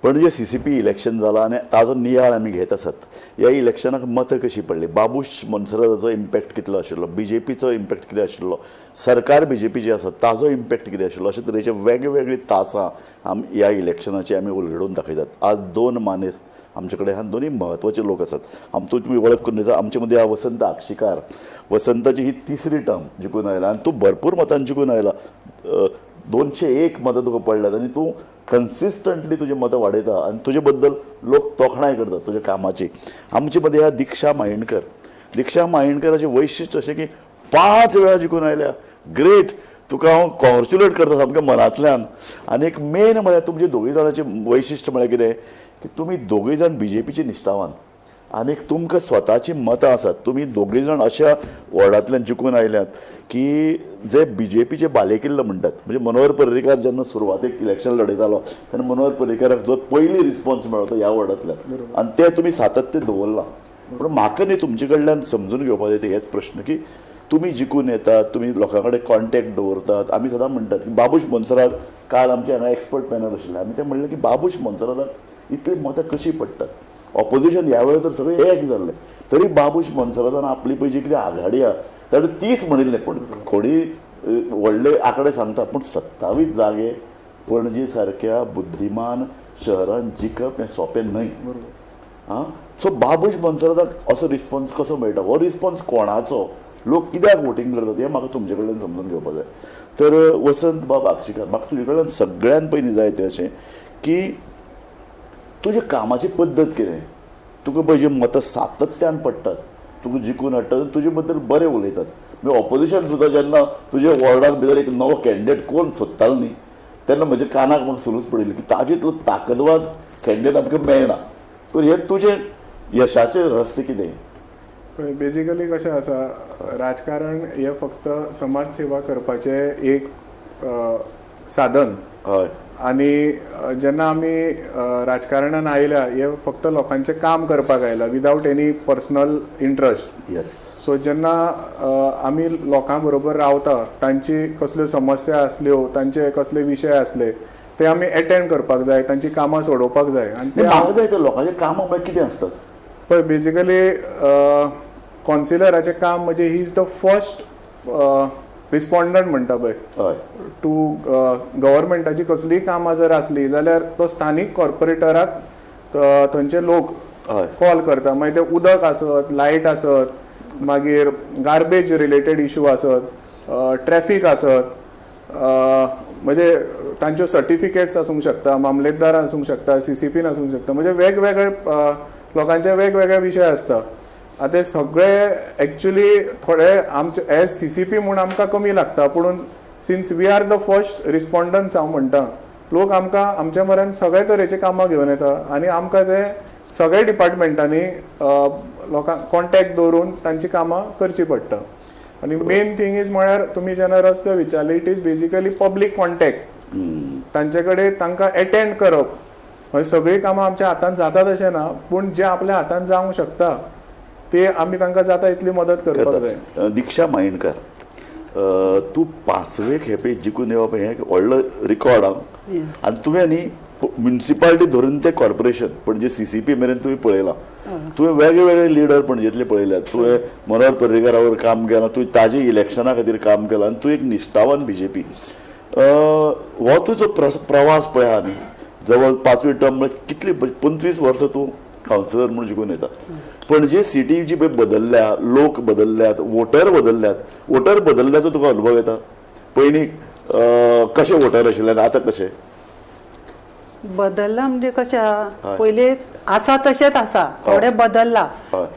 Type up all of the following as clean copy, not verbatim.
Panaji CCP election जालां आनी ताजो नियाळ आमी घेत आसात. ह्या इलेक्शनाक मतां कशीं पडलीं, बाबूश मोन्सेराताचो इम्पॅक्ट कितलो आशिल्लो, BJPचो इम्पॅक्ट कितें आशिल्लो, सरकार BJPचें आसा ताजो इम्पॅक्ट कितें आशिल्लो, अशे तरेचे वेगवेगळी तासां आमी ह्या इलेक्शनाची आमी उलगडून दाखयतात. आज दोन मानेस्त आमचे कडेन आहा, दोनूय म्हत्वाचे लोक आसात. आमचो तुमी वळख करून दिता. आमचे मदीं आहा वसंत आक्षीकार. वसंताची ही तिसरी टर्म जिखून आयला आनी तूं भरपूर मतान जिखून आयला. 201 मतां तुका पडल्यात आनी तूं कन्सिस्टंटली तुजी मतां वाडयता आनी तुजे बद्दल लोक तोखणाय करतात तुज्या कामाची. आमचे मदीं आहा दीक्षा मायणकर. दीक्षा मायणकराचें वैशिश्ट अशें की 5 वेळा जिखून आयल्या. ग्रेट, तुका हांव कॉंग्रेच्युलेट करता सामकें मनांतल्यान. आनी एक मेन म्हळ्यार तुमचे दोगूय जाणांचें वैशिश्ट म्हळ्यार कितें की तुमी दोगूय जाण BJPचे निश्ठावान आनी तुमकां स्वताची मतां आसात. तुमी दोगूय जाण अशा वॉर्डांतल्यान जिखून आयल्यात की जे BJPचे बालेकिल्लो म्हणटात. म्हणजे मनोहर पर्रीकार जेन्ना सुरवातेक इलेक्शन लढयतालो तेन्ना मनोहर पर्रीकाराक जो पयली रिस्पॉन्स मेळ्ळो तो ह्या वॉर्डांतल्यान आनी ते तुमी सातत्य दवरलां. पूण म्हाका न्ही तुमचे कडल्यान समजून घेवपाक जाय हेच प्रश्न की तुमी जिखून येतात, तुमी लोकां कडेन कॉन्टेक्ट दवरतात. आमी सदां म्हणटात की बाबूश मोन्सेरात, काल आमचे हांगा एक्सपर्ट पॅनल आशिल्लें, आमी ते म्हणलें की बाबूश मोन्सेराताक इतली मतां कशीं पडटात. ऑपोजिशन ह्या वेळार तर सगळें एक जाल्लें तरी बाबूश मोन्सेरातान आपली पळय जी कितें आघाडी आहा ताणें तीच म्हणिल्लें. पूण कोणी व्हडले आंकडे सांगता पूण 27 जागे पणजे सारक्या बुद्धिमान शहरान जिखप हें सोंपें न्हय. आं, सो बाबूश मोन्सेराताक असो रिस्पॉन्स कसो मेळटा, हो रिस्पॉन्स कोणाचो, लोक कित्याक वोटींग करतात हें म्हाका तुमचे कडल्यान समजून घेवपाक जाय. तर वसंत बाब आक्षीकार, म्हाका तुजे कडल्यान सगळ्यान पयलीं जाय तें अशें की तुज्या कामाची पद्दत कितें, तुका पळय जी मतां सातत्यान पडटात, तुका जिखून हाडटात, तुजे बद्दल बरें उलयतात. म्हणजे ऑपोजिशन सुद्दां जेन्ना तुज्या वॉर्डान भितर एक नवो कॅन्डिडेट कोण सोदतालो न्ही तेन्ना म्हज्या कानाक म्हाका सुलूस पडिल्ली की ताजे इतलो ताकदवान कॅन्डिडेट आमकां मेळना. तर हें तुजें यशाचें रहस्य कितें? बेजिकली कशें आसा, राजकारण हें फक्त समाज सेवा करपाचें एक साधन. हय. आनी जेन्ना आमी राजकारणान आयल्या हे फक्त लोकांचें काम करपाक आयला without any personal interest. Yes. So जेन्ना आमी लोकां बरोबर रावता, तांची कसल्यो समस्या आसल्यो, तांचे कसले विशय आसले ते आमी एटेंड करपाक जाय, तांची कामां सोडोवपाक जाय. आनी ते म्हाका जाय तर लोकांचें कामां म्हळ्यार कितें आसतात? पळय, बेजिकली कॉन्सिलराचें काम म्हणजे he is the first respondent म्हणटा पळय टू गव्हर्मेंटाची कसलीय कामां जर आसली जाल्यार तो स्थानीक कॉर्पोरेटराक थंयचे लोक कॉल करता. मागीर ते उदक आसत, लायट आसत, मागीर गार्बेज रिलेटेड इशू आसत, ट्रॅफीक आसत, म्हणजे तांच्यो सर्टिफिकेट्स आसूंक शकता, मामलेतदार आसूंक शकता, CCPन आसूंक शकता. म्हणजे वेगवेगळे लोकांचे वेगवेगळे विशय आसता. आतां ते सगळे एक्चुली थोडे आमचे एज CCP म्हूण आमकां कमी लागता, पूण since we are the first respondents हांव म्हणटा, लोक आमकां आमच्या म्हऱ्यान सगळे तरेचे कामां घेवन येता आनी आमकां ते सगळे डिपार्टमेंटांनी लोकांक कॉन्टेक्ट दवरून तांची कामां करची पडटा. आनी मेन थींग is म्हळ्यार तुमी जेन्ना रस्ते विचारले, it is basically public contact, तांचे कडेन तांकां एटेंड करप. म्हणजे सगळीं कामां आमच्या हातान जातात अशें ना, पूण जे आपल्या हातान जावंक शकता ते आमी तांकां जाता इतली मदत करपाक जाय. दीक्षा मायणकर, तूं 5वे खेपे जिखून येवप हें एक व्हडलो रिकॉर्ड आं. आनी तुवें न्ही म्युनिसिपालिटी धरून ते कॉर्पोरेशन पणजे CCP मेरेन तुवें पळयलां. तुवें वेगळे लिडर पणजेंतले पळयल्यात. तुवें मनोहर पर्रीकारावर काम केलां, तुवें ताजे इलेक्शना खातीर काम केलां आनी तूं एक निश्ठावान BJP. हो तुजो प्रवास पळय न्ही, जवळ 5वी टर्म म्हळ्यार कितली, 25 वर्सां तूं कावन्सिलर म्हणून जिखून येता. पणजे सिटी जी पळय बदलल्या, लोक बदलल्यात, वोटर बदलल्यात. वोटर बदलल्याचो तुका अनुभव येता? पयलीं कशे वोटर आशिल्ले आनी आतां कशे बदलला म्हणजे कशें, पयलीं आसा तशेंच आसा, थोडे बदलला.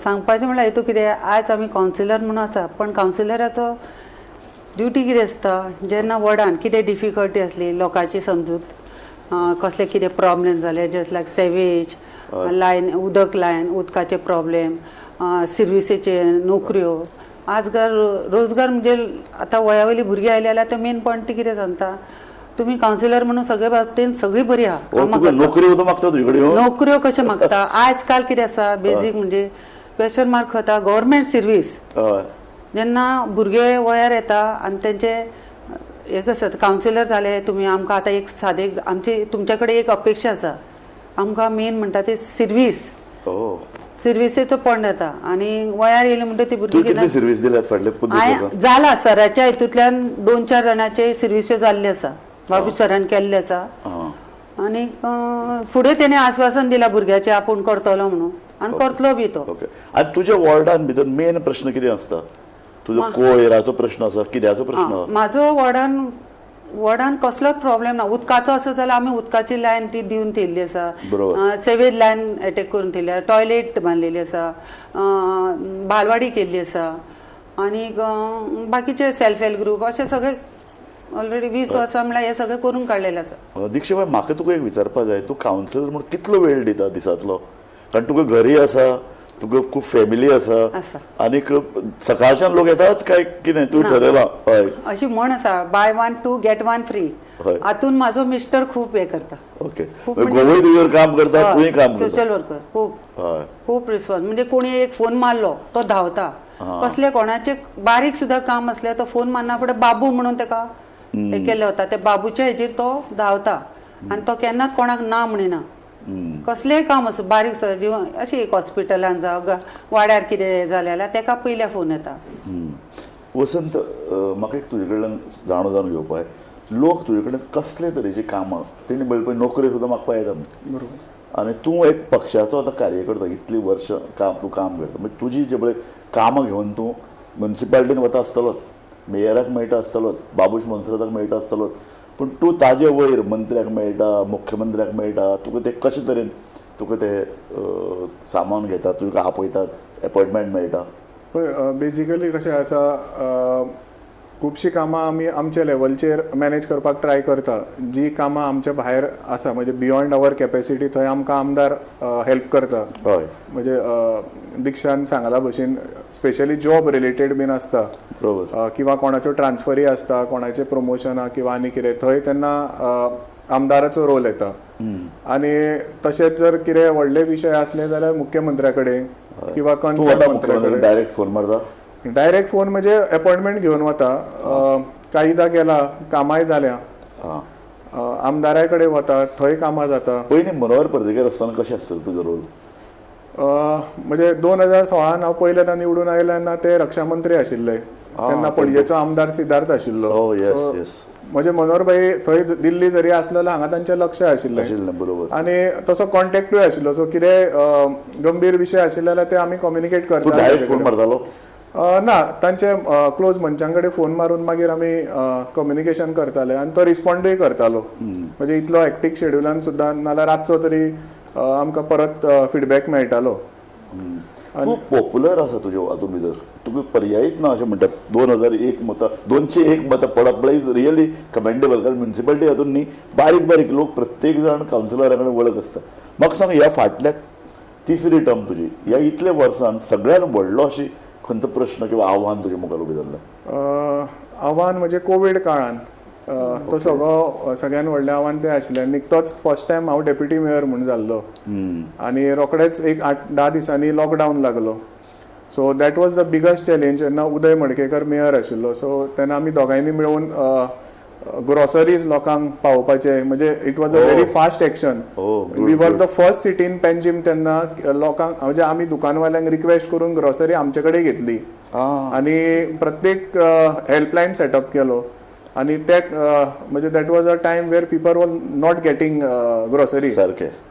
सांगपाचें म्हणल्यार हितून कितें, आयज आमी कावन्सिलर म्हणून आसा, पण कावन्सिलराचो ड्युटी कितें आसता, जेन्ना वॉर्डान कितें डिफिकल्टी आसली लोकांची समजूत, कसले कितें प्रॉब्लेम जाले, जस्ट लायक सेवेज लायन, उदक लायन, उदकाचे प्रॉब्लेम, सर्विसेचे, नोकऱ्यो. आजकाल रोजगार म्हणजे आतां वया वयली भुरगीं आयली जाल्यार ते मेन पॉयंट ती कितें सांगता, तुमी कावन्सिलर म्हणून सगळे बाबतीन सगळी बरी आहा. नोकऱ्यो सुद्दां मागता तुजे कडेन? नोकऱ्यो कश्यो मागता? आयज काल कितें आसा, बेजीक म्हणजे क्वेश्चन मार्क खाता गव्हर्मेंट सर्वीस. जेन्ना भुरगे वयार येता आनी तेंचे एक आसा, कावन्सिलर जाले तुमी, आमकां आतां एक सादे आमची तुमच्या कडेन एक अपेक्षा आसा. आमकां मेन म्हणटा ते सिर्वीस, हो, सिर्विसेचो पॉयंट येता. आनी वयार येयले म्हणटा ती तूं भुरगीं कितली सिर्वीस दिल्यात फाटले 25 हांवें जाला सराच्या हितूंतल्यान 2-4 जाणांचे सिर्विस्यो जाल्ले आसा, बाबू सरान केल्ले आसा. आनी फुडें तेणें आस्वासन दिलां भुरग्याचें आपूण करतलो म्हणून, आनी करतलो बी तो. ओके. आनी तुज्या वॉर्डान भितर मेन प्रश्न कितें आसता? तुजो कोयराचो प्रश्न आसा, कित्याचो प्रश्न? म्हाजो वॉर्डान कसलोच प्रॉब्लेम ना. उदकाचो आसा जाल्यार आमी उदकाची लायन ती दिवन थेयल्ली आसा, सेवेज लायन एटॅक करून थेयली, टॉयलेट बांदलेली आसा, बालवाडी केल्ली आसा, आनी बाकीचे सेल्फ हेल्प ग्रूप अशे सगळे ऑलरेडी 20 वर्सां म्हणल्यार हे सगळे करून काडलेले आसा. दीक्षा बाय, म्हाका तुका एक विचारपा जाय, तूं कावन्सिलर म्हूण कितलो वेळ दिता दिसांतलो? कारण तुका घरी आसा, तुका खूब फॅमिली आसा, आनीक सकाळच्यान लोक येतात काय कितें तूं ठरयलां? हय, अशी म्हण आसा, buy 1 2 get 1 free. हातून म्हाजो मिस्टर खूब हें करता. ओके, गोवय तुजेर काम करता, तुवें काम करता. सोशल वर्कर खूब खूब रिस्पॉन्स, म्हणजे कोणी एक फोन मारलो तो धांवता, कसले कोणाचे बारीक सुद्दां काम आसल्यार तो फोन मारना फुडें बाबू म्हणून तेका हें केल्लें वता, त्या बाबूच्या हेजेर तो धांवता आनी तो केन्नाच कोणाक ना म्हणिना. कसलेंय काम आसूं बारीक सुद्दां, जिवन अशें एक हॉस्पिटलान जावं वाड्यार कितें जालें जाल्यार तेका पयल्या फोन येता. वसंत, म्हाका एक तुजे कडल्यान जाणून जाणून घेवपा जाय, लोक तुजे कडेन कसले तरेची कामां तेणी पळय नोकरी सुद्दां मागपा येता. बरोबर. आनी तूं एक पक्षाचो आतां कार्यकर्ता, इतलीं वर्सां काम तूं काम करता, म्हणजे तुजी जे पळय कामां घेवन तूं म्युनिसिपालिटीन वता आसतलोच, मेयराक मेळटा आसतलोच, बाबूश मोन्सेराताक मेळटा आसतलोच, पूण तूं ताजे वयर मंत्र्याक मेळटा, मुख्यमंत्र्याक मेळटा, तुका ते कशे तरेन तुका ते सामान घेतात, तुका आपयतात, एपॉयंटमेंट मेळटा? पळय, बेजिकली कशें आसा, खुबशीं कामां आमी आमच्या लेवलचेर मॅनेज करपाक ट्राय करता. जी कामां आमच्या भायर आसा, म्हणजे बियोंड our capacity, थंय आमकां आमदार हेल्प करता. हय, म्हणजे दीक्षान सांगला भशेन स्पेशली जॉब रिलेटेड बीन आसता, किंवा कोणाच्यो ट्रान्सफरी आसता, कोणाचें प्रमोशना किंवा आनी कितें, थंय तेन्ना आमदाराचो रोल येता. आनी तशेंच जर कितें व्हडले विशय आसले जाल्यार मुख्यमंत्र्या कडेन किंवा कन्सर्न मंत्र्या कडेन डायरेक्ट फोन मारता. डायरेक्ट फोन म्हणजे अपॉइंटमेंट घेवन वता. कांयदा गेला, कामाय जाल्या, आमदारा कडेन वता, थंय कामां जाता. पयलीं मनोहर पर्रीकर आसतना कशें आसतलें तुजो रोल? म्हणजे 2016 हांव पयले निवडून आयले तेन्ना ते रक्षा मंत्री आशिल्ले, तेन्ना पणजेचो आमदार सिद्धार्थ आशिल्लो. म्हणजे मनोहर भाई थंय दिल्ली जरी आसलो जाल्यार हांगा तांचें लक्ष आशिल्लें. बरोबर. आनी तसो कॉन्टेक्टूय आशिल्लो. सो कितें गंभीर विशय आशिल्ले जाल्यार ते आमी कम्युनिकेट करता. डायरेक्ट फोन मारतालो? ना, तांचे क्लोज मनशां कडेन फोन मारून मागीर आमी कम्युनिकेशन करताले आनी तो रिस्पोंडूय करतालो. म्हणजे इतलो हेक्टीक शेड्युलान सुद्दां नाल्यार रातचो तरी आमकां परत फिडबॅक मेळटालो. खूब पॉप्युलर आसा तुज्या हातूंत भितर, तुका पर्यायच ना अशें म्हणटात. 2001 मतां, 201 मतां पडप म्हळ्यार is really commendable. कारण म्युनिसिपालिटी हातूंत न्ही बारीक बारीक लोक प्रत्येक जाण कावन्सिलरा कडेन वळख आसता. म्हाका सांग, ह्या फाटल्या तिसरी टर्म तुजी, ह्या इतल्या वर्सान सगळ्यान व्हडलो अशी खंयचो प्रश्न किंवा आव्हान तुज्या मुखार उबें जाल्लें? आव्हान म्हणजे कोवीड काळान तो सगळो सगळ्यान व्हडलें आव्हान तें आशिल्लें. निकतोच फर्स्ट टायम हांव डेप्युटी मेयर म्हूण जाल्लो आनी रोखडेच एक 8-10 दिसांनी लॉकडावन लागलो. So that was the biggest challenge. तेन्ना उदय मडकेकर मेयर आशिल्लो. सो तेन्ना आमी दोगांयनी मेळून ग्रोसरीज लोकांक पावोवपाचें, म्हणजे it was a very fast action. We were the first city in Panjim. तेन्ना लोकांक म्हणजे आमी दुकानवाल्यांक रिक्वेस्ट करून ग्रोसरी आमचे कडेन घेतली आनी प्रत्येक हेल्पलायन सेटअप केलो. आनी ते म्हणजे that was a time where people were not getting grocery.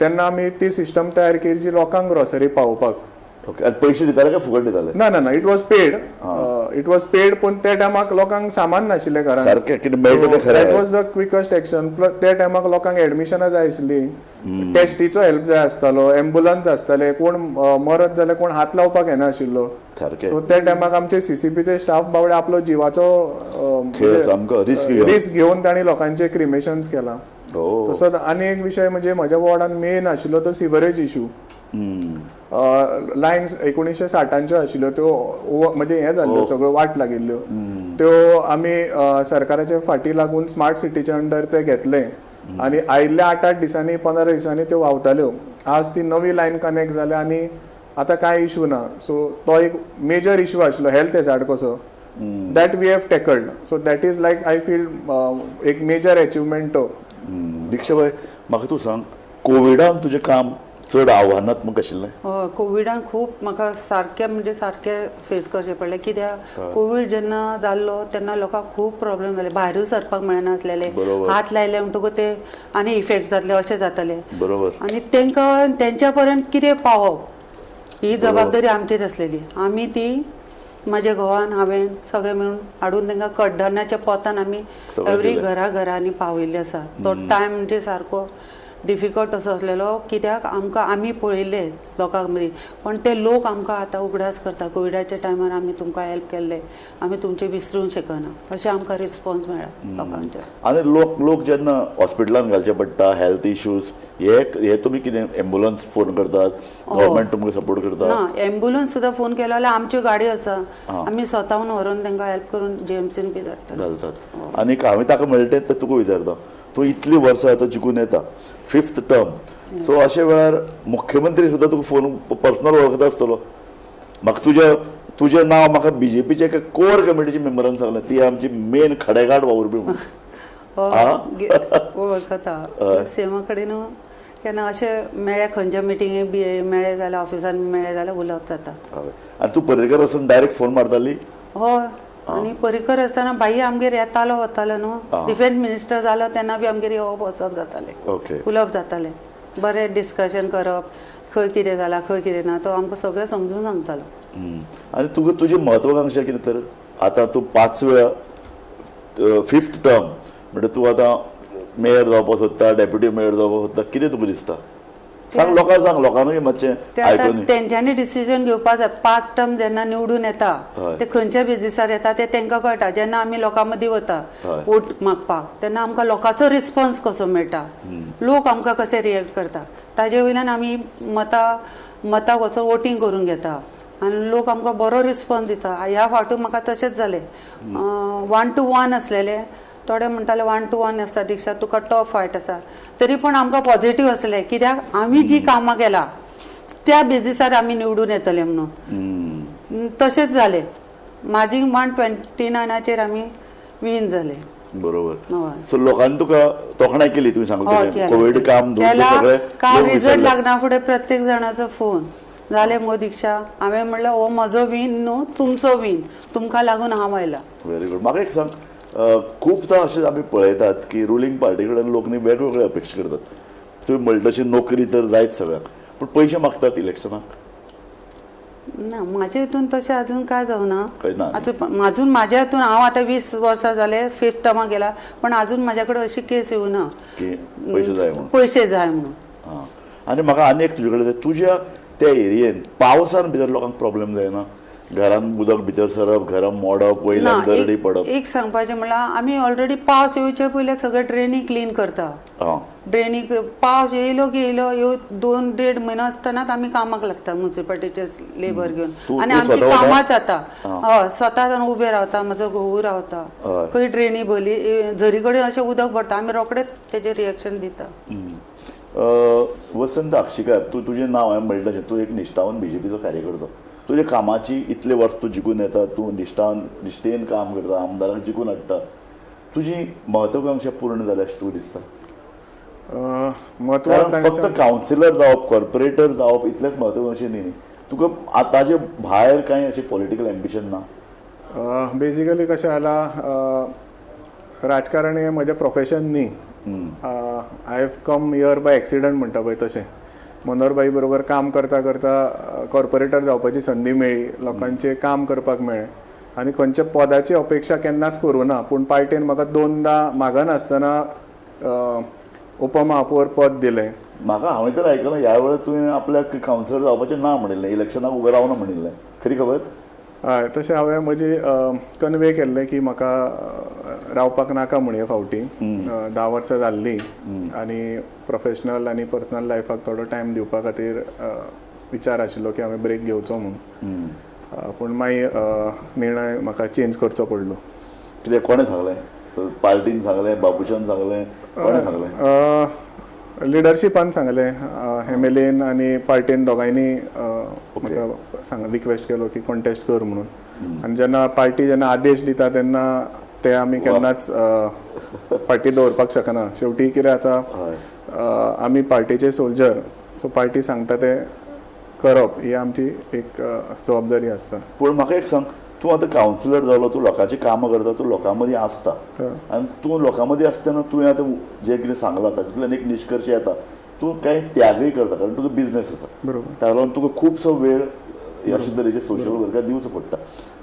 तेन्ना आमी ती सिस्टम तयार केली जी लोकांक ग्रोसरी पावोवपाक. ओके, आनी पयशे दिताले काय फुकट दिताले? ना ना ना, it was paid. It was paid. पूण त्या टायमाक लोकांक सामान नाशिल्लें घरांत. सारकें, कितें मेळटा तें खरें. That was the quickest action. Plus त्या टायमाक लोकांक एडमिशनां जाय आशिल्लीं, टेस्टीचो हेल्प जाय आसतालो, एम्बुलन्स आसताले, कोण मरत जाल्यार कोण हात लावपाक येना आशिल्लो. सो त्या टायमाक आमचे सीसीपीचे स्टाफ बावडे आपलो जिवाचो रिस्क घेवन तांणी लोकांचे क्रिमेशन्स केलां. तसोच आनी एक विशय म्हणजे म्हज्या वॉर्डान मेन आशिल्लो तो सिवरेज इशू. लायन्स 1960च्यो आशिल्ल्यो त्यो म्हणजे हें जाल्ल्यो, सगळ्यो वाट लागिल्ल्यो. त्यो आमी सरकाराच्या फाटी लागून स्मार्ट सिटीच्या अंडर ते घेतले आनी आयिल्ल्या 8-8 दिसांनी 15 दिसांनी त्यो व्हांवताल्यो. आज ती नवी लायन कनेक्ट जाल्या आनी आतां कांय इशू ना. सो तो एक मेजर इशू आशिल्लो, हेल्थ हेजार्ड कसो, that we have tackled. So that is like I feel एक मेजर एचिवमेंट तो. दीक्षाबाय, म्हाका तूं सांग, कोविडान तुजें काम चड आव्हानात्मक आशिल्लें? हय, कोविडान खूब म्हाका सारकें म्हणजे सारकें फेस करचें पडलें. कित्याक कोवीड जेन्ना जाल्लो तेन्ना लोकांक खूब प्रॉब्लेम जाले, भायरूय सरपाक मेळनासलेले, हात लायले म्हणटकूच ते आनी इफेक्ट जातले अशें जातालें. बरोबर. आनी तांकां तेंच्या पर्यंत कितें पावप ही जबाबदारी आमचेर आसलेली. आमी ती म्हाज्या घोवान हांवें सगळें मेळून हाडून तांकां कड्डणाच्या पोतान आमी एवरी घरा घरांनी पावयल्ले आसा. तो टायम म्हणजे सारको डिफिकल्ट असो आसलेलो, कित्याक आमकां आमी पळयल्ले लोकांक मदीं, पण ते लोक आमकां आतां उगडास करता, कोविडाच्या टायमार आमी तुमकां हेल्प केल्ले, आमी तुमचे विसरूंक शकना, अशें आमकां रिस्पॉन्स मेळ्ळा लोकांचे. आनी लोक लोक जेन्ना हॉस्पिटलान घालचे पडटा, हेल्थ इश्यूज, हे तुमी कितें एम्बुलन्स फोन करतात, गव्हर्मेंट तुमकां सपोर्ट करता? ना, एम्बुलन्स सुद्दां फोन केलो जाल्यार आमच्यो गाडयो आसा, आमी स्वताहून व्हरून तांकां हेल्प करून जीएमसीन बी धाडटात घालतात. आनी हांवें ताका मेळटे तर तुका विचारता, तूं इतली वर्सां आतां जिखून येता, 5th term, सो अशे वेळार मुख्यमंत्री सुद्दां तुका फोन पर्सनल वळखता आसतलो. म्हाका तुजें नांव म्हाका बीजेपीच्या एका कोर कमिटीच्या मेंबरान सांगलें, ती आमची मेन खडेगांठ वावुरपी म्हणून. वळखता सीएमा कडेन केन्ना अशें मेळ्ळे, खंयच्या मिटिंगे बी मेळ्ळे जाल्यार, ऑफिसान मेळ्ळे जाल्यार उलोवप जाता. आनी तूं पर्रीकर वचून डायरेक्ट फोन मारताली? हय, आनी पर्रीकर आसतना भाई आमगेर येतालो वतालो न्हू, डिफेन्स मिनिस्टर जालो तेन्ना बी आमगेर येवप वचप जातालें, उलोवप जातालें, बरें डिस्कशन करप, खंय कितें जालां खंय कितें ना, तो आमकां सगळें समजून सांगतालो. आनी तुका तुजी म्हत्वाकांक्षा कितें तर? आतां तूं 5 वेळा 5th term म्हणटा, तूं आतां मेयर जावपाक सोदता, डेप्युटी मेयर जावपाक सोदता, कितें तुका दिसता? सांग लोकांक, सांग लोकांकूय मातशें आयकून. तेंच्यांनी डिसिजन घेवपा जाय. 5 टर्म जेन्ना निवडून येता ते खंयच्या बेजिसार येता ते तांकां कळटा. जेन्ना आमी लोकां मदीं वता वोट मागपाक तेन्ना आमकां लोकांचो रिस्पॉन्स कसो मेळटा, लोक आमकां कशे रिएक्ट करता, ताजे वयल्यान आमी मतां वचून वोटींग करून घेता आनी लोक आमकां बरो रिस्पॉन्स दिता. ह्या फावटी म्हाका तशेंच जालें, 1 to 1 आसलेले, थोडे म्हणटाले 1 to 1 आसता दीक्षा, तुका टफ फायट आसा, तरी पण आमकां पॉझिटीव आसलें, कित्याक आमी जी कामां केला त्या बेजिसार आमी निवडून येतले म्हणून. तशेंच जालें, म्हाजी 129 आमी वीन जाले. बरोबर. सो लोकांनी तुका तोखणाय केली, तुवें सांगलें कोवीड काम सगळें काल रिजल्ट लागना फुडें प्रत्येक जाणाचो फोन जालें मगो दीक्षा, हांवें म्हणलें हो म्हजो वीन न्हू, तुमचो वीन, तुमकां लागून हांव आयला. Very good. म्हाका एक सांग, खूबदां अशें आमी पळयतात की रुलींग पार्टी कडेन लोक न्ही वेगवेगळे अपेक्षा करतात. तुवें म्हणटा तशी नोकरी तर जायच सगळ्याक, पूण पयशे मागतात इलेक्शनाक? ना, म्हाजे हितून तशें अजून काय जावना, अजून म्हाज्या हितून हांव आतां 20 वर्सां जाले 5th टर्माक गेला, पण अजून म्हाज्या कडेन अशी केस येवना की पयशे जाय म्हणून. पयशे जाय म्हणून. आनी म्हाका आनी एक तुजे कडेन, तुज्या त्या एरियेन पावसान भितर लोकांक प्रॉब्लेम जायना? घरान उदक भितर सरप, घरान मोडप, वयल्यान दरडी पडप? एक सांगपाचें म्हणल्यार आमी ऑलरेडी पावस येवचे पयलीं सगळे ड्रेनी क्लीन करता. ड्रेनी पावस येयलो की येयलो, येव 2-1.5 म्हयनो आसतनाच आमी कामाक लागता मुन्सिपालिटीचे लेबर घेवन, आनी आमची कामां जाता. हय, स्वता जावन उबे रावता, म्हजो घोवूय रावता, खंय ड्रेनी भरली झरी कडेन अशें उदक भरता, आमी रोखडेच तेजेर रिएक्शन दिता. वसंत आक्षीकर, तूं तुजें नांव हांवें म्हणलें तशें, तूं एक निश्ठावन बीजेपीचो कार्यकर्तो, तुज्या कामाची इतले वर्स तूं जिखून येता, तूं निश्ठेन काम करता, आमदारांक जिखून हाडटा, तुजी महत्वाकांक्षा पूर्ण जाल्या अशें तुका दिसता? फक्त कावन्सिलर जावप, कॉर्पोरेटर जावप इतलेंच महत्वाकांक्षा न्ही, तुका आतांचे भायर कांय अशें पॉलिटिकल एम्बिशन ना? बेसिकली कशें जालां, राजकारण हें म्हजें प्रोफेशन न्ही. I have come here by accident म्हणटा पळय तशें. मनोहर भाई बरोबर काम करता करता कॉर्पोरेटर जावपाची संदी मेळ्ळी, लोकांचें काम करपाक मेळ्ळें आनी खंयच्या पदाची अपेक्षा केन्नाच करूं ना, पूण पार्टेन म्हाका 2दा मागनासतना उपमहापौर पद दिलें. म्हाका हांवें तर आयकलां ह्या वेळार तुवें आपल्याक कावन्सिलर जावपाचें ना म्हणिल्लें, इलेक्शनाक उबें रावना म्हणिल्लें, खरी खबर? हय, तशें हांवें म्हजी कन्वे केल्लें की म्हाका रावपाक नाका म्हूण हे फावटी, 10 वर्सां जाल्लीं आनी प्रोफेशनल आनी पर्सनल लायफाक थोडो टायम दिवपा खातीर विचार आशिल्लो की हांवें ब्रेक घेवचो म्हूण, पूण मागीर निर्णय म्हाका चेंज करचो पडलो. कितें कोणें सांगलें? पार्टीन सांगलें, बाबूशान सांगलें, कोणें सांगलें? लिडरशिपान सांगलें, एम.एल.एन आनी पार्टीन दोगांयनी म्हाका सांग रिक्वेस्ट केलो की कॉन्टेस्ट कर म्हणून. आनी जेन्ना पार्टी जेन्ना आदेश दिता तेन्ना ते आमी केन्नाच पार्टी दवरपाक शकना. शेवटी कितें जाता, आमी पार्टीचे सोल्जर, सो पार्टी सांगता ते करप ही आमची एक जबाबदारी आसता. पूण म्हाका एक सांग, तूं आतां कावन्सिलर जालो, तूं लोकांची कामां करता, तूं लोकां मदीं आसता आनी तूं लोकां मदीं आसतना तुवें आतां जें कितें सांगलां तातूंतल्यान एक निश्कर्श येता, तूं कांय त्यागय करता कारण तुजो बिजनेस आसा. बरोबर. ताका लागून तुका खुबसो वेळ अशे तरेचे सोशल वर्काक दिवचो पडटा.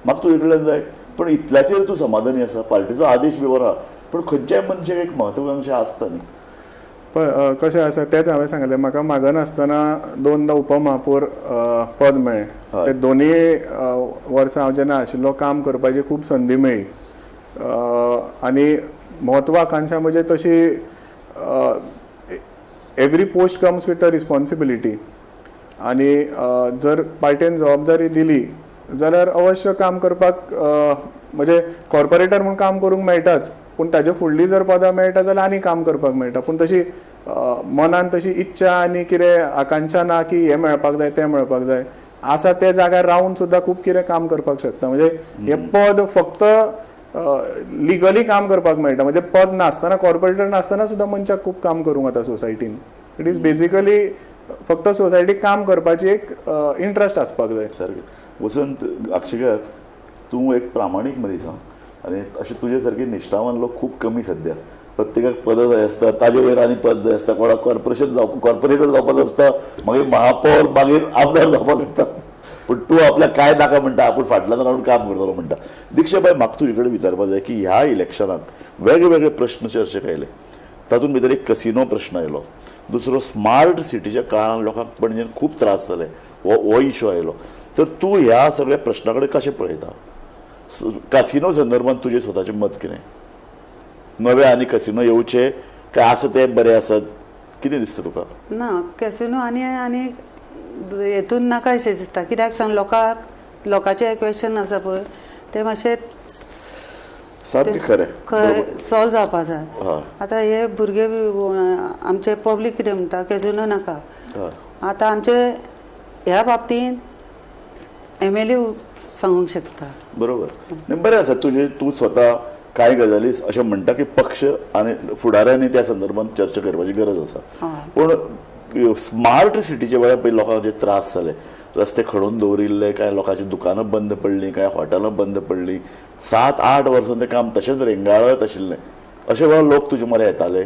म्हाका तुजे कडल्यान जाय, पण इतल्याचेर तूं समाधानी आसा, पार्टीचो आदेश बी बरो आहा, पूण खंयच्याय मनशाक एक महत्वाकांक्षा आसता न्ही. पळय कशें आसा तेंच हांवें सांगलें, म्हाका मागनासतना 2दा उपमहापौर पद मेळ्ळें. ते दोनूय वर्सां हांव जेन्ना आशिल्लो काम करपाची खूब संदी मेळ्ळी. आनी महत्वाकांक्षा म्हणजे तशी every post comes with a responsibility आनी जर पार्टेन जबाबदारी दिली जाल्यार अवश्य काम करपाक म्हणजे कॉर्पोरेटर म्हूण काम करूंक मेळटाच, पूण ताजे फुडली जर पदां मेळटा जाल्यार आनी काम करपाक मेळटा. पूण तशी मनान तशी इच्छा आनी कितें आकांक्षा ना की हें मेळपाक जाय तें मेळपाक जाय, आसा त्या जाग्यार रावन सुद्दां खूब कितें काम करपाक शकता. म्हणजे हें पद फक्त लिगली काम करपाक मेळटा, म्हणजे पद नासतना कॉर्पोरेटर नासतना सुद्दां मनशाक खूब काम करूंक जाता सोसायटीन. It is basically फक्त सोसायटीक काम करपाची एक इंट्रस्ट आसपाक जाय. सारकें. वसंत आक्षेकर, तूं एक प्रामाणीक मनीस आहा आनी अशें तुजे सारके निश्ठावान लोक खूब कमी सद्या. प्रत्येकाक पद जाय आसता, ताजे वयर आनी पद जाय आसता, कोणाक कॉर्पोरेशन जावप कॉर्पोरेटर जावपाचो आसता, मागीर महापौर, मागीर आमदार जावपाचो आसता, पूण तूं आपल्याक कांय नाका म्हणटा, आपूण फाटल्यान रावन काम करतलो म्हणटा. दीक्षाबाय, म्हाका तुजे कडेन विचारपाक जाय की ह्या इलेक्शनाक वेगवेगळे प्रश्न चर्चेक आयले, तातूंत भितर एक कसिनो प्रश्न आयलो, दुसरो स्मार्ट सिटीच्या काळान लोकांक पणजेन खूब त्रास जाले हो इशू आयलो. तर तूं ह्या सगळ्या प्रश्ना कडेन कशें पळयता? कसिनो संदर्भात तुजें स्वताचें मत कितें? नवे आनी कसिनो येवचे काय आसा ते बरे आसात, कितें दिसता तुका? ना, कॅसिनो आनी आनी हेतून नाका अशें दिसता. कित्याक सांग, लोकांक लोकांचें क्वेश्चन आसा पळय तें मातशें सारकें खरें खरें सॉल्व जावपा जाय. आतां हे भुरगे आमचे पब्लीक कितें म्हणटा, कॅसिनो नाका. आतां आमचे ह्या बाबतींत MLA सांगूंक शकता. बरोबर. बरें आसा तुजें, तूं स्वता कांय गजाली अशें म्हणटा की पक्ष आनी फुडाऱ्यांनी त्या संदर्भात चर्चा करपाची गरज आसा. पूण स्मार्ट सिटीच्या वेळार पळय लोकांक जे त्रास जाले, रस्ते खणून दवरिल्ले, कांय लोकांची दुकानां बंद पडलीं, कांय हॉटेलां बंद पडलीं, 7-8 वर्सां तें काम तशेंच रेंगाळत आशिल्लें. अशे वेळार लोक तुजे मरे येताले?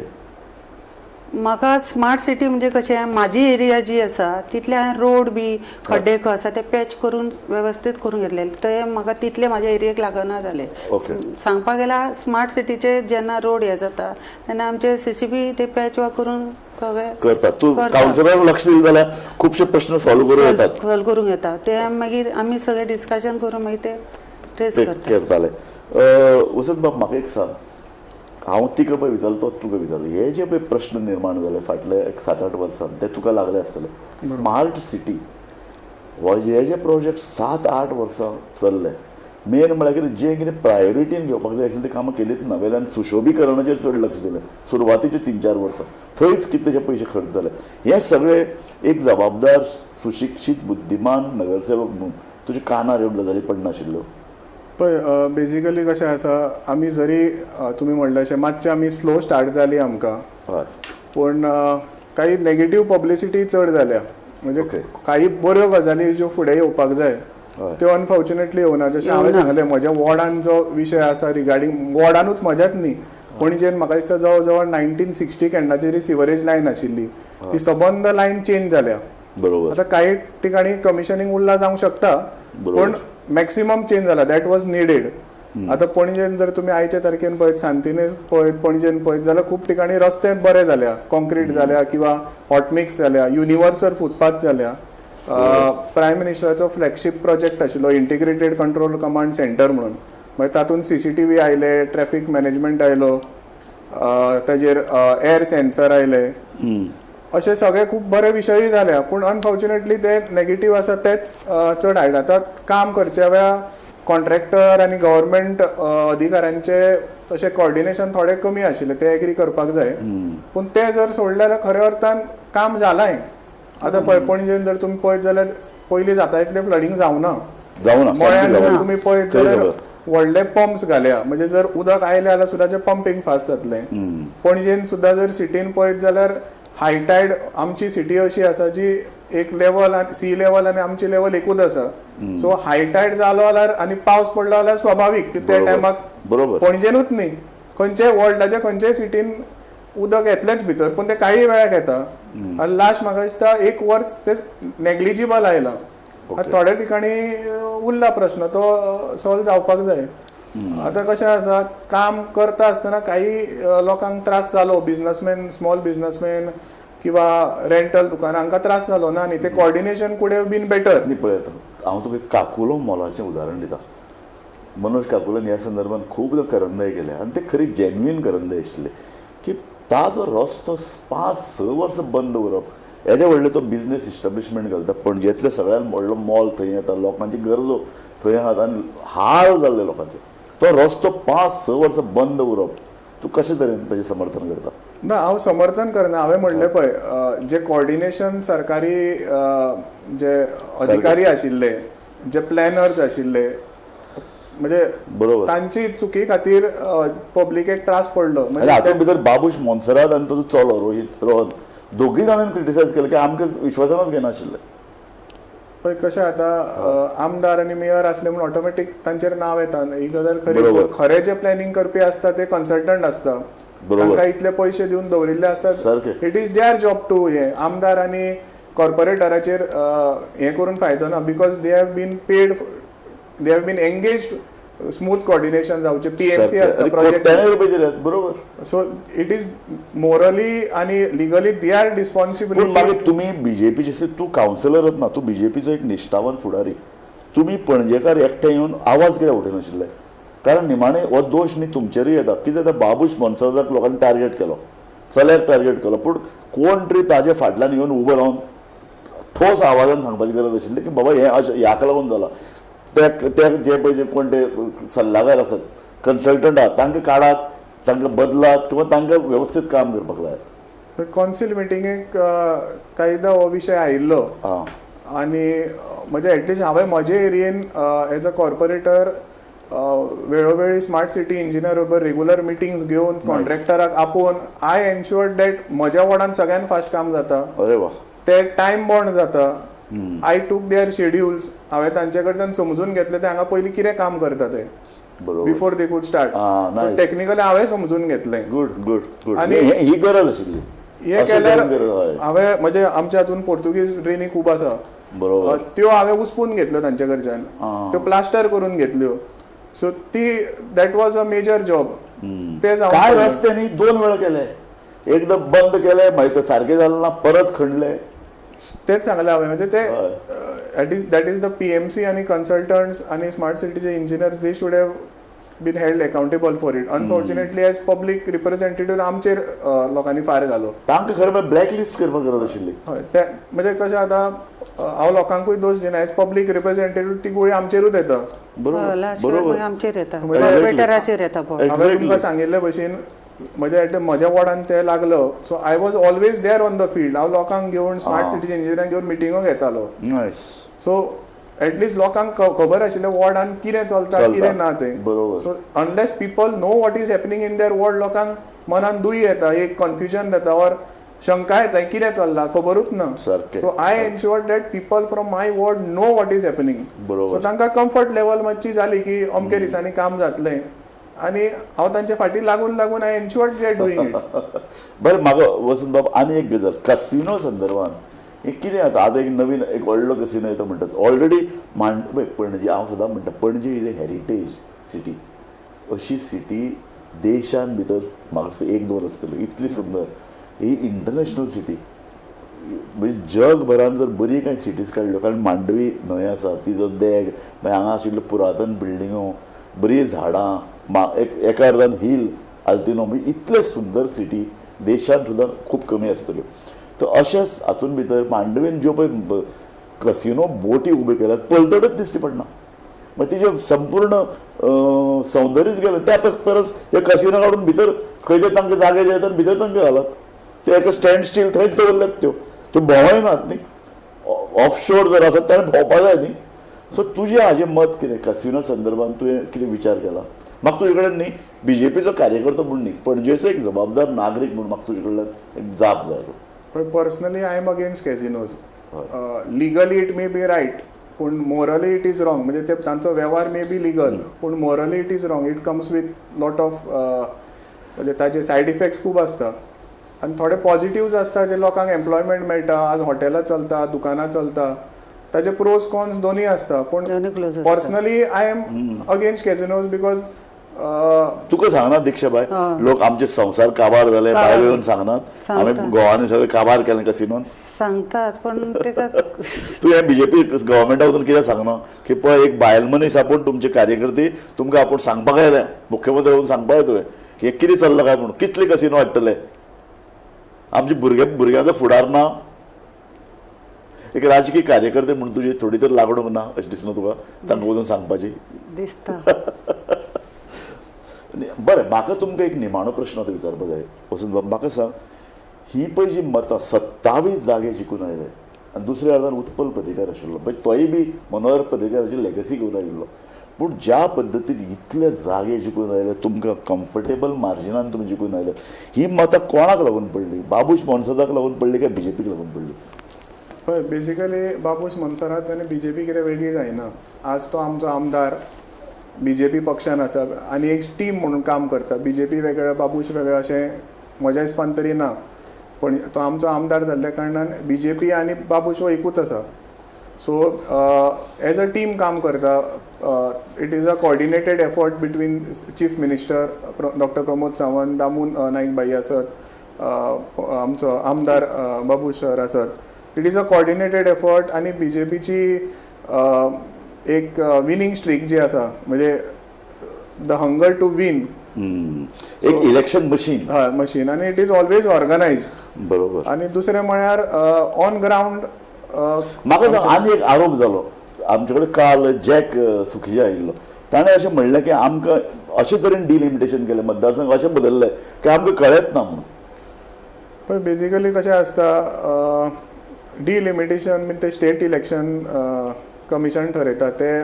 म्हाका स्मार्ट सिटी म्हणजे कशें, म्हाजी एरिया जी आसा तितले हांवें रोड बी खड्डे खंय आसा ते पॅच करून वेवस्थीत करून घेतलेले, ते म्हाका तितले म्हाज्या एरियेक लागना जाले. सांगपाक गेल्यार स्मार्ट सिटीचे जेन्ना रोड हे जाता तेन्ना आमचे CCB ते पॅच वर्क करून सगळे करतात. तूं कावन्सिलराक लक्ष दिलें जाल्यार खुबशे प्रश्न सॉल्व करूं येतात. सॉल्व करूंक येता ते मागीर आमी सगळे डिस्कशन करून मागीर ते ट्रेस करताले. वसंत बाब, म्हाका एक सांग, हांव तिका पळय विचारलो तो तुका विचारलो, हे जे पळय प्रश्न निर्माण जाले फाटले एक 7-8 वर्सां ते तुका लागले आसतले. स्मार्ट सिटी हो हे जे प्रोजेक्ट 7-8 वर्सां चल्ले, मेन म्हळ्यार कितें, जें कितें प्रायोरिटीन घेवपाक जाय आशिल्लें तें कामां केलीच ना, वेल्यान सुशोभीकरणाचेर चड लक्ष दिलें सुरवातीचे 3-4 वर्सां, थंयच कितलेशे पयशे खर्च जाले. हे सगळे एक जबाबदार सुशिक्षीत बुद्धिमान नगरसेवक म्हणून तुज्या कानार ह्यो गजाली पडनाशिल्ल्यो? पळय बेजिकली कशें आसा, आमी जरी तुमी म्हणलें अशें मातशें आमी स्लो स्टार्ट जाली आमकां, पूण काही नेगेटीव पब्लिसिटी चड जाल्या. म्हणजे काही बऱ्यो गजाली ज्यो फुडें येवपाक जाय त्यो अनफॉर्च्युनेटली येवना. जशें हांवें सांगलें, म्हज्या वॉर्डान जो विशय आसा रिगार्डींग वॉर्डानूच म्हज्याच न्ही, पणजेन म्हाका दिसता जवळ जवळ 1960 केन्नाची सिवरेज लायन आशिल्ली ती सबंद लायन चेंज जाल्या. बरोबर. आतां काही ठिकाणी कमिशनींग उरला जावंक शकता, पूण मॅक्सिमम चेंज जाला, that was needed. आतां पणजेन जर तुमी आयच्या तारखेन पळयत, सांतिनेज पळयत, पणजेन पळयत जाल्यार खूब ठिकाणी रस्ते बरे जाल्या, कॉन्क्रीट जाल्या किंवा हॉटमिक्स जाल्या, युनिवर्सल फुटपाथ जाल्या. प्रायम मिनिस्टराचो फ्लॅगशीप प्रोजेक्ट आशिल्लो इंटिग्रेटेड कंट्रोल कमांड सेंटर म्हणून, मागीर तातूंत CCTV आयले, ट्रॅफिक मॅनेजमेंट आयलो, ताजेर एअर सेन्सर आयले, अशे सगळे खूब बरे विशयूय जाल्या. पूण अनफॉर्च्युनेटली ते नेगेटीव आसा तेच चड हाडला. आतां काम करच्या वेळार कॉन्ट्रॅक्टर आनी गव्हर्मेंट अधिकाऱ्यांचे तशें कॉर्डिनेशन थोडें कमी आशिल्लें, तें एग्री करपाक जाय. पूण तें जर सोडलें जाल्यार खऱ्या अर्थान काम जालांय. आतां पळय पणजेन जर तुमी पळयत जाल्यार पयलीं जाता इतलें फ्लडींग जावना. मळ्यान जर तुमी पळयत जाल्यार व्हडले पंप्स घाल्या, म्हणजे जर उदक आयलें जाल्यार सुद्दां पंपींग फास्ट जातलें. पणजेन सुद्दां जर सिटीन पळयत जाल्यार हाय टायड आमची सिटी अशी आसा जी एक लेवल आनी सी लेवल आनी आमची लेवल एकूच आसा. सो हाय टायड जालो जाल्यार आनी पावस पडलो जाल्यार स्वाभावीक की त्या टायमाक बरोबर पणजेनूच न्ही, खंयच्याय वर्ल्डाच्या खंयच्याय सिटीन उदक येतलेंच भितर, पूण ते काही वेळाक येता. आनी लास्ट म्हाका दिसता एक वर्स ते नेग्लिजिबल आयलां. थोड्या ठिकाणी उरला प्रश्न, तो सॉल्व जावपाक जाय. आतां कशें आसा, काम करता आसतना काही लोकांक त्रास जालो, बिजनसमॅन, स्मॉल बिजनसमॅन किंवा रेंटल दुकान हांकां त्रास जालो ना न्ही, ते coordination could have been better. न्ही पळयता हांव तुका काकुलो मॉलाचें उदाहरण दिता. मनोज काकुलोन ह्या संदर्भात खूब करंदाय केल्या आनी ते खरी जेन्युइन करंदाय आशिल्ले की ताजो रस्तो 5-6 वर्सां बंद उरप, येदे व्हडले तो बिजनेस इस्टाब्लिशमेंट घालता. पणजेंतले सगळ्यान व्हडलो मॉल थंय येता, लोकांची गरजो थंय आहात आनी हाल जाल्ले लोकांचे. तो रस्तो 5-6 वर्सां बंद उरप, तूं कशे तरेन ताजें समर्थन करता? ना, हांव समर्थन करना. हांवें म्हणलें पळय, जे कॉर्डिनेशन सरकारी जे अधिकारी आशिल्ले, जे प्लॅनर्स आशिल्ले, म्हणजे बरोबर तांची चुकी खातीर पब्लिकेक त्रास पडलो. आनी हातूंत भितर बाबूश मोन्सेरात आनी ताजो चलो रोहित रोहन दोगूय जाणांनी क्रिटिसायज केलें की आमकां विश्वासानच घेनाशिल्ले. पळय कशें आतां आमदार आनी मेयर आसले म्हूण ऑटोमॅटीक तांचेर नांव येता. ही गजाल खरी, खरें जे प्लॅनिंग करपी आसता ते कन्सल्टंट आसता, तांकां इतले पयशे दिवन दवरिल्ले आसतात. It is their job to हे आमदार आनी कॉर्पोरेटराचेर हें करून फायदो ना, because they have been paid, they have been engaged smooth coordination जावचें. पीएमसी आसता प्रोजेक्ट, बरोबर. सो it is morally आनी लिगली they are responsibility. मागीर तुमी बीजेपीचे, तूं कावन्सिलरच ना, तूं बीजेपीचो एक निश्ठावान फुडारी, तुमी पणजेकार एकठांय येवन आवाज कित्याक उठयनाशिल्ले? कारण निमाणें हो दोश न्ही तुमचेरूय येता. कितें जाता, बाबूश मोन्सेराताक लोकांनी टार्गेट केलो, चल्याक टार्गेट केलो, पूण कोण तरी ताजे फाटल्यान येवन उबो रावन ठोस आवाजान सांगपाची गरज आशिल्ली की बाबा हें अशें ह्याका लागून जालां. ते जे पळय जे कोण ते सल्लागार आसात, कन्सल्टंट आहात, तांकां काडात, तांकां बदलात किंवा तांकां वेवस्थीत काम करपाक लायात. कौन्सिल मिटिंगेक कांयदा हो विशय आयिल्लो आनी म्हणजे एटलिस्ट हांवें म्हजे एरियेन एज अ कॉर्पोरेटर वेळोवेळी स्मार्ट सिटी इंजिनियर बरोबर रेगुलर मिटिंग्स घेवन कॉन्ट्रॅक्टराक आपोवन I एन्श्युअर्ड that म्हज्या वॉर्डान सगळ्यान फास्ट काम जाता. अरे वा, ते टायम बॉन्ड जाता. I took there schedules, हांवें तांचे कडच्यान समजून घेतलें ते हांगा पयलीं कितें काम करता ते before they could start. So technically हांवें समजून घेतलें. Good good good. आनी ही गरज आशिल्ली. हें केल्यार हांवें म्हणजे आमच्या हातून पोर्तुगीज ड्रेनी खूब आसा, बरोबर, त्यो हांवें उसपून घेतल्यो तांचे कडच्यान, त्यो प्लास्टर करून घेतल्यो. सो ती that was a major job. ते काय रस्ते न्ही 2 वेळा केले, एकदां बंद केले मागीर ते सारकें जालें ना परत खणले. तेच सांगलें हांवें, म्हणजे ते that is the PMC आनी कन्सल्टंट्स आनी smart सिटीचे engineers, they should have been held accountable for it. Unfortunately as public representative आमचेर लोकांनी फार घालो. तांकां खरें म्हळ्यार ब्लॅक लिस्ट करपाक गरज आशिल्ली. हय, ते म्हणजे कशें आतां हांव लोकांकूय दोश दिना, एज पब्लीक रिप्रेझेंटेटिव्ह ती गुळी आमचेरूच येता. बरोबर, आमचेर येता, कॉर्पोरेटराचेर येता. हांवें तुमकां सांगिल्ले भशेन म्हज्या एट म्हज्या वॉर्डान ते लागलो, so I was always there on the field. हांव लोकांक घेवन स्मार्ट सिटीचे इंजिनियरांक घेवन मिटिंगो घेतालो. सो एटलिस्ट लोकांक खबर आशिल्लें वॉर्डान कितें चलता कितें ना तें. बरोबर. So unless people know what is happening in their ward, लोकांक मनान दुयी येता, एक कन्फ्युजन जाता ऑर शंका येता कितें चल्लां खबरूच ना. So I ensure that people from my ward know what is happening. So तांकां कम्फर्ट लेवल मातशी जाली की अमके दिसांनी काम जातलें आनी हांव तांच्या फाटी लागून लागून I ensured they are doing it. बरें, म्हाका वसंत बाब आनी एक गजाल कसिनो संदर्भान हें कितें जाता, आतां एक नवीन एक व्हडलो कसिनो येता म्हणटात ऑलरेडी पळय पणजी, हांव सदां म्हणटा Panaji is a heritage city. अशी सिटी देशान भितर म्हाका 1-2 आसतल्यो इतली सुंदर ही इंटरनॅशनल सिटी. म्हणजे जगभरान जर बरी कांय सिटीज काडल्यो, कारण मांडवी न्हंय आसा, तिजो देग, मागीर हांगा आशिल्ल्यो पुरातन बिल्डिंगो, बरीं झाडां, एका अर्दान हिल आल्तिनो, म्हणजे इतले सुंदर सिटी देशान सुद्दां खूब कमी आसतल्यो. तर अशेंच हातून भितर मांडवीन ज्यो पळय कसिनो बोटी उब्यो केल्यात पलतडच दिश्टी पडना, मागीर तिजें संपूर्ण सौंदर्यच गेलें. त्या परस हे कसिनो काडून भितर खंय ते तांकां जागे जाय आनी भितर तांकां घालात, ते एका स्टँड स्टील थंयच दवरल्यात त्यो त्यो भोंवयनात न्ही, ऑफशोर जर आसत ताणें भोंवपा जाय न्ही. सो तुजें हाजें मत कितें कसिनो संदर्भान, तुवें कितें विचार केला? म्हाका तुजे कडेन न्ही बीजेपीचो कार्यकर्तो म्हूण न्ही, पणजेचो एक जबाबदार नागरीक म्हूण म्हाका तुजे कडल्यान एक जाप जाय. पण personally I am against casinos. Legally it may be right, पूण मोरली it is wrong. म्हणजे ते तांचो वेव्हार मे बी लिगल, पूण morally it is wrong. It comes with lot of, म्हणजे ताजे सायड इफेक्ट्स खूब आसता आनी थोडे पॉझिटिव्ज आसता, जे लोकांक एम्प्लॉयमेंट मेळटा, आज हॉटेलां चलता, दुकानां चलता, ताजे प्रोज कॉन्स दोनूय आसता. पूण personally I am against casinos because तुका सांगना दीक्षाबाय, लोक आमचे संवसार काबार जाले भायर येवन सांगनात, आमी गोवानी सगळे काबार केले कसिनोन सांगतात, पण तेका तूं हे बीजेपी गव्हर्मेंटा वचून कितें सांगना की पळय एक बायल मनीस आपूण तुमचे कार्यकर्ते तुमकां आपूण सांगपाक आयले, मुख्यमंत्री वचून सांगपाक तुवें की कितें चल्लां काय म्हणून, कितले कसिनो हाडटले, आमचे भुरग्यांचो फुडार ना. एक राजकीय कार्यकर्ते म्हणून तुजी थोडी तर लागणूक ना अशें दिसना तुका तांकां वचून सांगपाची दिसता? बरें, म्हाका तुमकां एक निमाणो प्रश्न आतां विचारपाक जाय वसंत बाब, म्हाका सांग, ही पळय जी मतां 27 जागे जिखून आयले आनी दुसऱ्या अर्दान उत्पल पर्रीकार आशिल्लो, पळय तोय बी मनोहर पर्रीकाराची लेगसी घेवन आयिल्लो, पूण ज्या पद्दतीन इतले जागे जिखून आयले तुमकां कम्फर्टेबल मार्जिनान तुमी जिखून आयले, ही मतां कोणाक लागून पडली? बाबूश मोन्सेराताक लागून पडली काय बीजेपीक लागून पडली? पळय बेसिकली बाबूश मोन्सेरात आनी बीजेपी कितें वेगळी जायना. आज तो आमचो आमदार बीजेपी पक्षान आसा आनी एक टीम म्हणून काम करता. बीजेपी वेगळें बाबूश वेगळें अशें म्हज्या हिसपान तरी ना, पण तो आमचो आमदार जाल्ल्या कारणान बीजेपी आनी बाबूश हो एकूच आसा. सो एज अ टीम काम करता. It is a coordinated effort between chief minister doctor Pramod Sawant, Damu Naik भाई आसत, आमचो आमदार बाबूश सर आसत. It is a coordinated effort आनी बीजेपीची एक विनींग स्ट्रीक जी आसा, म्हणजे the hunger to win, एक इलेक्शन मशीन, हय मशीन, आनी it is always organised. बरोबर. आनी दुसरें म्हळ्यार ऑन ग्रावंड म्हाका आनी एक आरोप जालो आमचे कडेन काल, जॅक सुखिजा आयिल्लो, ताणें अशें म्हणलें की आमकां अशे तरेन डिलिमिटेशन केलें, मतदारसंघ अशें बदलले की आमकां कळत ना म्हणून. पळय बेजिकली कशें आसता, डिलिमिटेशन बीन ते स्टेट इलेक्शन कमिशन ठरयता, ते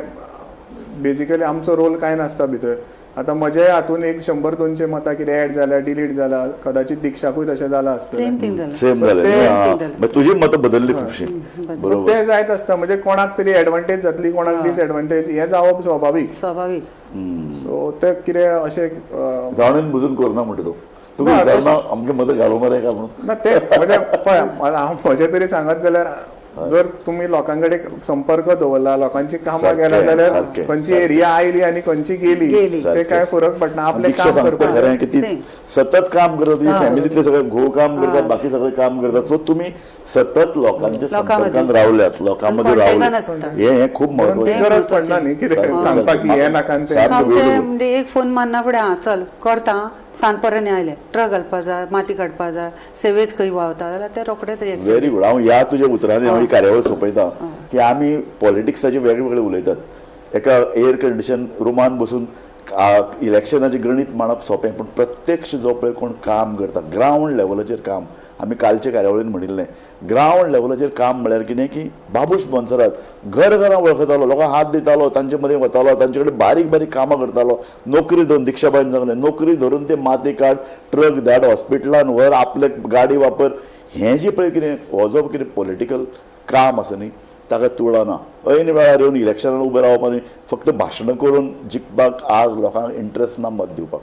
बेजिकली आमचो रोल कांय नासता भितर. आतां म्हजे हातून एक 100-200 मतां कितें एड जाल्या, डिलीट जाला, कदाचित दीक्षाकूय तशें जालां आसतलें, सेम जालें, तुजी मतां बदल्ली खुबशीं. बरोबर, तें जायत आसता. म्हणजे कोणाक तरी एडवांटेज जातली, कोणाक डिसएडवांटेज, हें जावप स्वाभावीक स्वाभावीक. सो तें कितें अशें जाणून बुजून करना म्हणटा तूं, तुका विचारना अमके मतां घालूं मरे काय म्हणून ना, तें म्हणजे पळय हांव म्हजें तरी सांगत जाल्यार जर तुम्ही लोकां कडेन संपर्क दवरला, लोकांची कामां गेला जाल्यार खंयची एरिया आयली आनी खंयची गेली ते काय फरक पडना. आपलें काम करपाचें की ती सतत काम करता, तुजी फॅमिलीतले सगळे घोव काम करतात, बाकी सगळे काम करतात, सो तुमी सतत लोकांच्या संपर्कात रावल्यात, लोकां मदीं रावल्यात, हें खूब म्हत्वाचें. गरज पडना न्ही कितें सांगपाक की हें नाका तें. म्हणजे एक फोन मारना फुडें आं चल करता, सांजपर्यंत आयले, ट्रक घालपा जाय, माती काडपा जाय, सेवेज खंय व्हांवता जाल्यार ते रोखडेच रिएक्शन. Very good. हांव ह्या तुज्या उतरांनी हांव ही कार्यावळ सोंपयता की आमी पॉलिटिक्साचे वेगळे वेगळे उलयतात, एका एयर कंडिशन रुमान बसून इलेक्शनाचें गणीत मांडप सोंपें, पूण प्रत्यक्ष जो पळय कोण काम करता ग्रावंड लेवलाचेर काम, आमी कालचे कार्यावळीन म्हणिल्लें ग्रावंड लेवलाचेर काम म्हळ्यार कितें की बाबूश मोन्सेरात घर घरां वळखतालो, लोकांक हात दितालो, तांचे मदीं वतालो, तांचे कडेन बारीक बारीक कामां करतालो, नोकरी धरून दीक्षाबायन सांगलें नोकरी धरून ते माती काड, ट्रक धाड, हॉस्पिटलान व्हर, आपले गाडी वापर, हें जें पळय कितें हो जो कितें पॉलिटिकल काम आसा न्ही ताका तुळा ना. ऐन वेळार येवन इलेक्शनान उबें रावप आनी फक्त भाशणां करून जिखपाक आज लोकांक इंट्रस्ट ना मत दिवपाक.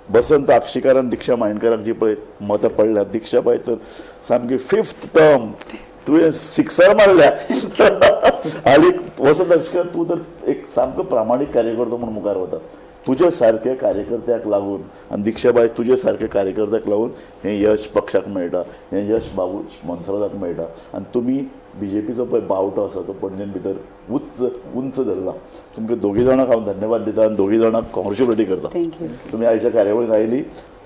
बसंत आक्षीकारान दीक्षा मायणकराक जी पळय मतां पडल्यात, दीक्षाबाय तर सामकी 5th term तुवें सिक्सर मारल्या आनी वसंत आक्षीकार तूं तर एक सामको प्रामाणीक कार्यकर्तो म्हूण मुखार वता, तुजे सारके कार्यकर्त्याक लागून आनी दीक्षाबाय तुजे सारके कार्यकर्त्याक लागून हें यश पक्षाक मेळटा, हें यश बाबूश मोन्सेराताक मेळटा. आनी तुमी बीजेपीचो पळय बावटो आसा तो पणजेन भितर उंच धरला. तुमकां दोगी जाणांक हांव धन्यवाद दिता आनी दोगी जाणांक कॉंग्रेच्युलेट करता. तुमी आयच्या कार्यावळीन आयली,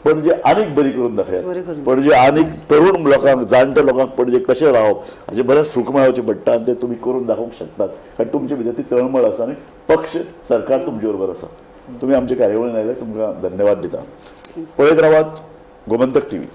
पणजे आनीक बरी करून दाखयात, पणजे आनीक तरुण लोकांक, जाणट्या लोकांक पणजे कशें रावप हाचें बरें सूख मेळोवचें पडटा आनी तें तुमी करून दाखोवंक शकतात, कारण तुमचे भितर ती तळमळ आसा आनी पक्ष सरकार तुमचे बरोबर आसा. तुमी आमच्या कार्यावळीन आयले, तुमकां धन्यवाद दिता. पळयत रावात गोमंतक टीव्ही.